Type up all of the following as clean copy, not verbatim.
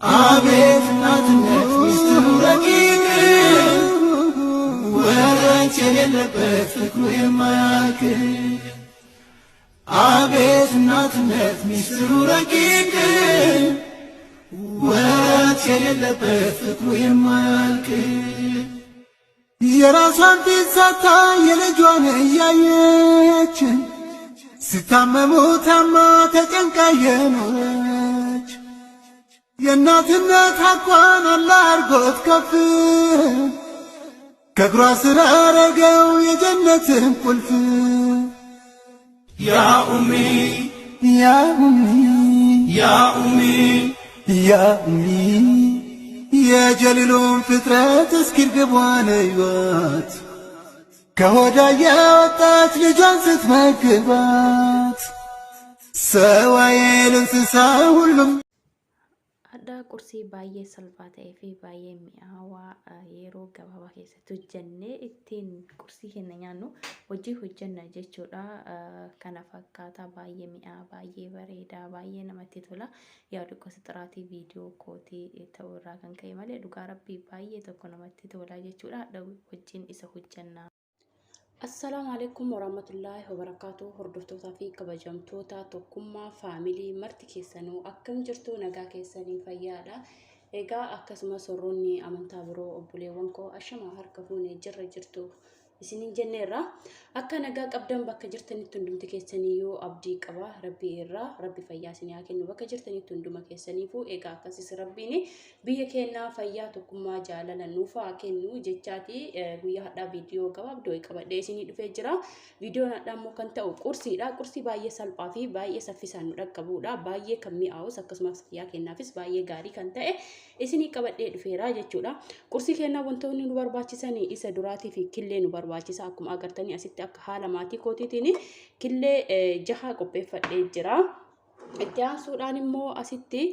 አቤት እናትነት ሚስጥሩ ረቂቅ ወረት የሌለበት ፍቅሩ የማያልቅ። አቤት እናትነት ሚስጥሩ ረቂቅ ወረት የሌለበት ፍቅሩ የማያልቅ። የራሷን ፊት ሳታ የልጇን እያየች ስታመሙ ታማ ተጨንቃ የኖረች የእናትነት ሐቋን አላህ አርጎት ከፍ ከእግሯ ስር አረገው የጀነትን ቁልፍ። ያ ኡሚ ያ ኡሚ ያ ኡሚ ያ ኡሚ የጀሊሉን ፍጥረት እስኪ እርግቧን እዩዋት ከሆዳ ያወጣች ልጇን ስትመግባት ሰው አይል እንስሳ ሁሉም። Hadha qursii baay'ee salphaa ta'ee fi baay'ee mi'aawaa yeroo gabaabaa keessatti hojjennee ittiin qursii keenya nyaannu hojii hojjenna jechuudha. Kana fakkaata, baay'ee mi'aa, baay'ee bareedaa, baay'ee namatti tola. Yaa xiqqoo xiraatii viidiyoo kootii ta'uu irraa kan ka'e malee dhugaa rabbii baay'ee tokko namatti tola jechuudha. Hadha wajjin isa hojjenna. Assalaamu alaikum warahmatullaahi wabarakaatu. Hordoftootaa fi kabajamtoota Tokkummaa Family, marti keessanuu akkam jirtu? Nagaa keessanii, fayyaadha? Egaa akkasumas warroonni amantaa biroo, obboleewwan koo, ashamaa, harka fuunee, jirra jirtu isiniin jenneerra. Akka nagaa qabdan bakka jirtanitti hundumti keessaniyyuu abdii qaba rabbii irraa. Rabbi fayyaa isinii haa kennu bakka jirtanitti hunduma keessaniifuu. Egaa akkasis rabbiin biyya keenyaa fayyaa, tokkummaa, jaalala nuuf haa kennu jechaati. Guyyaa hadhaa viidiyoo gabaabdoo qabadhee isinii dhufee jira. Viidiyoon hadhaa immoo kan ta'u qursiidha. Qursii baay'ee salphaa fi baay'ee saffisaan nu dhaqqabudha. Baay'ee kan mi'aawus, akkasumas fayyaa keenyaafis baay'ee gaarii kan ta'e isinii qabadhee dhufeera jechuudha. Qursii keenyaa wantoonni nu barbaachisan isa duraatii fi killee nu barbaachisa. Akkuma agartanii asitti akka haala maatii kootiitiin killee 6 qopheeffadhee jira. Itti aansuudhaan immoo asitti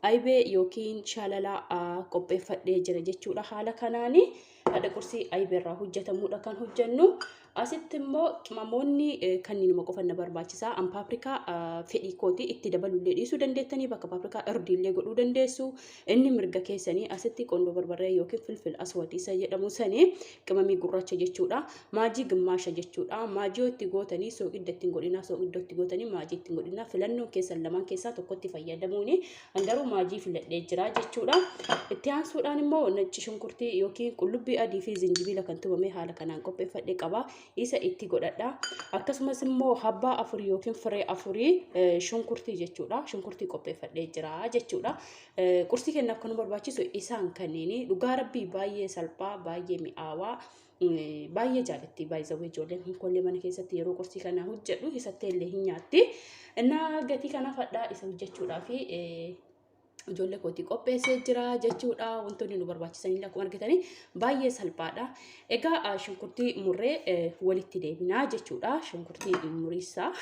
ayibee yookiin shalalaa qopheeffadhee jira jechuudha. Haala kanaani haadha qursii ayibee irraa hojjetamuudha kan hojjennu. Asitti immoo qimamoonni kanneenuma qofa na barbaachisa. An paaprikaa fedhii kooti itti dabalullee dhiisuu dandeettanii, bakka paaprikaa irdiillee godhuu dandeessu. Inni mirga keessanii. Asitti qondoo barbarree yookiin filfil aswad isa jedhamu sanii, qimamii gurraacha jechuudha. Maajii gimmaasha jechuudha. Maajii itti gootanii sooqidda ittiin godhinaa, sooqidda itti gootanii maajii ittiin godhinaa, filannoon keessan lamaan keessaa tokkotti fayyadamuuni. An garuu maajii filadhee jira jechuudha. Itti aansuudhaan immoo nacci shunkurtii yookiin qullubbii adii fi zinjibiila kan tumame haala kanaan qopheeffadhee qaba. Isa itti godhadha. Akkasumas immoo habbaa afurii yookiin firee afurii shunkurtii jechuudha. Shunkurtii qopheeffadhee jira jechuudha. Qursii kennaaf kan nu barbaachisu isaan kanneeni. Dhugaa rabbii baay'ee salphaa, baay'ee mi'aawaa. Baay'ee jaalatti baay'ee ijoolleen hinkollee mana keessatti yeroo qursii kana hojjedhu isattee illee hin nyaatti. Innaa gatii kanaaf hadhaa isa hojjechuudhaa fi ijoollee kootii qopheessee jira jechuudha. Wantoonni nu barbaachisan illee akkuma argitanii baay'ee salphaadha. Egaa shunkurtii murree walitti deebinaa jechuudha. Shunkurtii muriisaa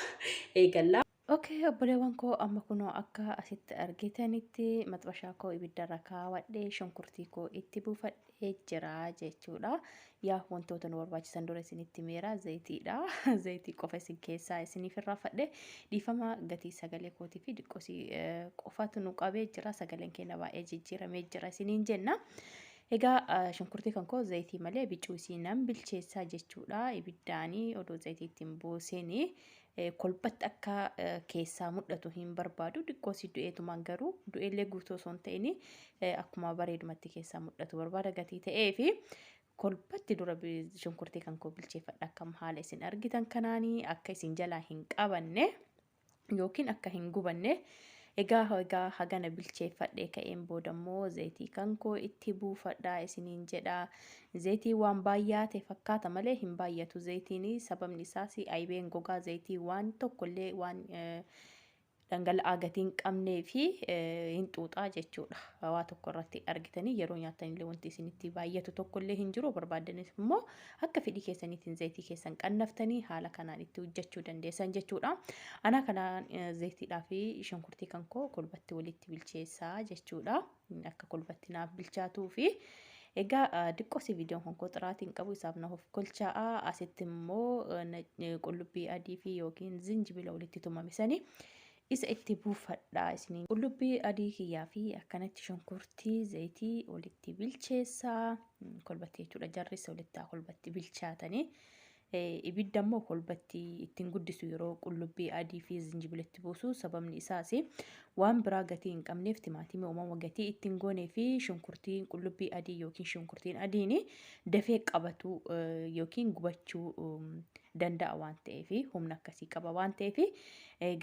eegalla. Okay, obboleewwan koo, amma kunoo akka asitti argitanitti maxbashaa koo ibiddarra kaawwadhee shunkurtii koo itti buufadhee jira jechuudha. Yaa wantoota nu barbaachisan dura isinitti meera zayitiidha. Zayitii qofa isin keessaa isiniif irraafadhe. Dhiifama, gatii sagalee kootii fi diqqoosii qofatu nu qabee jira. Sagaleen keenya baay'ee jijjiiramee jira isiniin jenna. Egaa shunkurtii kan koo zayitii malee bicuu isii nan bilcheessaa jechuudha. Ibiddaanii odoo zayitii ittiin buusinii kolbatti akka keessaa mul'atu hin barbaadu. Xiqqoo si du'eetumaan garuu du'eellee guutuu osoo hin ta'in akkuma bareedumatti keessaa mul'atu barbaada gatii ta'ee fi kolbatti dura shunkurtii kan koo bilcheeffadha. Akkam haala isin argitan kanaanii akka isin jalaa hin qabanne yookiin akka hin gubanne. Egaa hagana bilcheeffadhee ka'een booda immoo zayitii kan koo itti buufadha isiniin jedha. Zayitii waan baay'ate fakkaata malee hin baay'atu zayitiin. Sababni isaas ayibeen gogaa zayitii waan tokkollee waan dhangala'aa gatii hin qabnee fi hin xuuxaa jechuudha. Waa tokko irratti argitanii yeroo nyaatanillee wanti isinitti baay'atu tokkollee hin jiru. Barbaadanis immoo akka fedhii keessaniitiin zayitii keessan qannaftanii haala kanaan itti hojjechuu dandeessan jechuudha. Ana kanaan zayitiidhaa fi shunkurtii kan koo kolbatti walitti bilcheessaa jechuudha. Akka kolbatti naaf bilchaatuu fi egaa diqqoosi viidiyoon kan koo xiraatiin qabu isaaf na of kolchaa'a. Asitti immoo qullubbii adii fi yookiin zinjibila walitti tumame sanii Isa itti buufadha isiniin. Qullubbii adii kiyyaa fi akkanatti shunkurtii zayitii walitti bilcheessaa. Kolbatti jechuudha, jarris walitti kolbatti bilchaatanii. Ibidda immoo kolbatti ittiin guddisu yeroo qullubbii adii fi zinjibilitti buusu, sababni isaas waan biraa gatii hin qabneef, timaatimii uumama gatii ittiin goonee fi shunkurtiin qullubbii adii yookiin shunkurtiin adiin dafee qabatu yookiin gubachuu danda'a waan ta'eef, humna akkasii qaba waan ta'eef,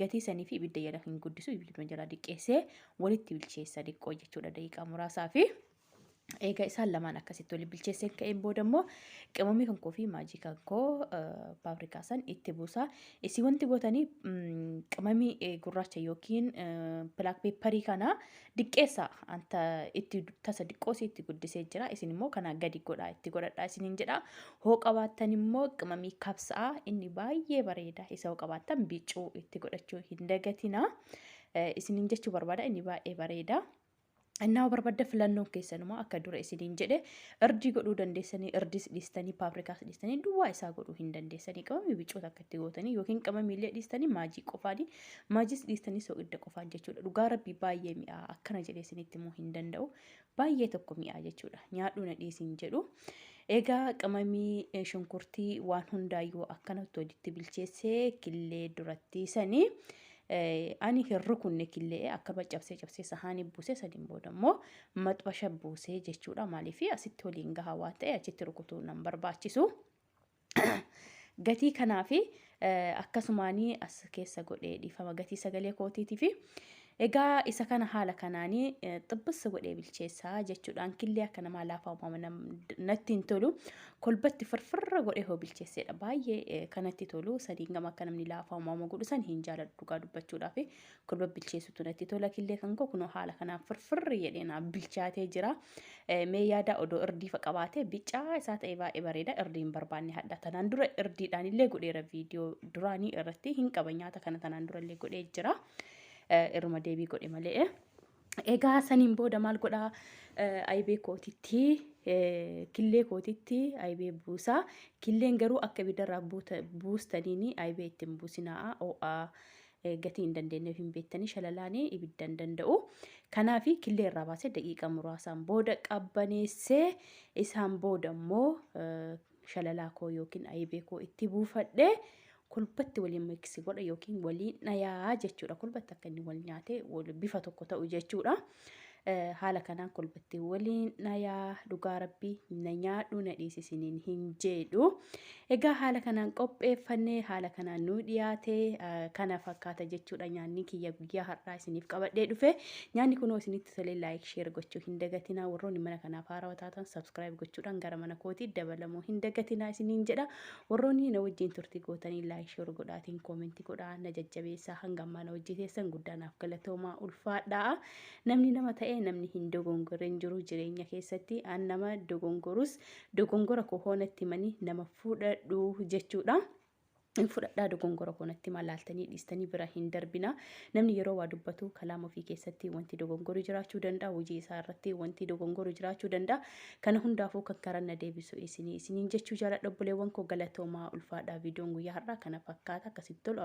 gatii sanii fi ibidda jala hin guddisu, ibidduma jala diqqeessee walitti bilcheessa diqqoo jechuudha daqiiqaa muraasaa fi. Egaa isaan lamaan akkasitti waliin bilcheesseen ka'een booda immoo qimamii kan koo fi maajii kan koo paaprikaa san itti buusa. Isin wanti gootanii qimamii gurraacha yookiin black pepperii kana diqqeessa anta itti tasa diqqoosii itti guddisee jira. Isin immoo kana gadi godhaa itti godhadhaa isiniin jedha. Hoo qabaattan immoo qimamii kabsaa inni baay'ee bareeda. Isa hoo qabaattan bicuu itti godhachuu hin dagatina. Isiniin jechuu barbaada, inni baay'ee bareeda. Innaa barbaadda filannoon keessanuma akka dura isiniin jedhe irdii godhuu dandeessanii, irdis dhiistanii, paaprikaas dhiistanii duwwaa isaa godhuu hin dandeessanii, qimamii bicoota akka itti gootanii yookiin qimamii illee dhiistanii maajii qofaanii, maajis dhiistanii soqidda qofaan jechuudha. Dhugaa rabbii baay'ee mi'aa, akkana jedhee isinitti immoo hin danda'u. Baay'ee tokko mi'aa jechuudha. Nyaadhuu na dhiisiin jedhu. Egaa qimamii shunkurtii waan hundaayyuu akkanatti walitti bilcheessee killee duratti sanii. Ani hin rukunne killee, akkuma cabsee cabsee sahaanii buusee, sadiin booda immoo maxbasha buusee jechuudha. Maaliif asitti waliin gahaa waan ta'e achitti rukutuu nan barbaachisu. Gatii kanaafi akkasumaanii as keessa godhee, dhiifama gatii sagalee kootiitii fi. Egaa isa kana haala kanaanii xibbissa godhee bilcheessaa jechuudhaan, killee akka namaa laafaa uumama natti hin tolu. Kolbatti firfirra godhee hoo bilcheesseedha. Baay'ee kanatti tolu. Sadiin gama akka namni laafaa uumama godhu san hin jaaladhu, dhugaa dubbachuudhaaf. Kolba bilcheessutu natti tola. Killee kan koo kunoo haala kanaan firfirri jedhee naaf bilchaatee jira. Mee yaada, odoo irdii fa qabaatee bicaa isaa ta'e baay'ee bareeda. Irdii hin barbaanne hadha. Tanaan dura irdiidhaan illee godheera, viidiyoo duraanii irratti hin qaba, nyaata kana tanaan dura illee godhee jira. Irruma deebii godhe malee. Egaa saniin booda maal godhaa? Ayibee kootitti, killee kootitti ayibee buusaa. Killeen garuu akka ibiddarraa buustaniini ayibee ittiin buusinaa, ho'aa gatii hin dandeenyeef hin beektanii shalalaanii ibidda hin danda'u. Kanaaf killee irraa baasee daqiiqaa muraasaan booda qabbaneessee, isaan booda immoo shalalaa koo yookiin ayibee koo itti buufadhee kolbatti waliin mix godha yookiin waliin dhayaa jechuudha. Kolbatti akka inni wal nyaatee bifa tokko ta'u jechuudha. Haala kanaan kolbatti waliin dhayaa, dhugaa rabbii na nyaadhu na dhiisisiniin hin jedhu. Egaa haala kanaan qopheeffannee haala kanaan nuu dhiyaate, kana fakkaata jechuudha nyaanni kiyya guyyaa har'aa isiniif qabadhee dhufe. Nyaanni kunoo isinitti tolee like, share gochuu hin dagatinaa. Warroonni mana kanaaf haarawaa taatan subscribe gochuudhaan gara mana kootii dabalamuu hin dagatinaa isiniin jedha. Warroonni na wajjin turtii gootanii like, share godhaatiin comment godhaa na jajjabeessaa, hanga ammaa na wajjin teessan guddaa naaf galatoomaa, ulfaadhaa. Namni nama ta'ee namni hin dogongorre hin jiru jireenya keessatti. An nama dogongorus dogongora koo hoonatti himanii nama fudhadhu jechuudha. Hin fudhadhaa, dogongora koo natti himaa, laaltanii dhiistanii bira hin darbina. Namni yeroo waa dubbatu kalaama ofii keessatti wanti dogongoru jiraachuu danda'a. Hojii isaa irratti wanti dogongoru jiraachuu danda'a. Kana hundaafuu kan karaa na deebisu isinii isiniin jechuu jaaladha, obboleewwan koo, galatoomaa, ulfaadhaa. Viidiyoon guyyaa har'aa kana fakkaata, akkasitti tolu.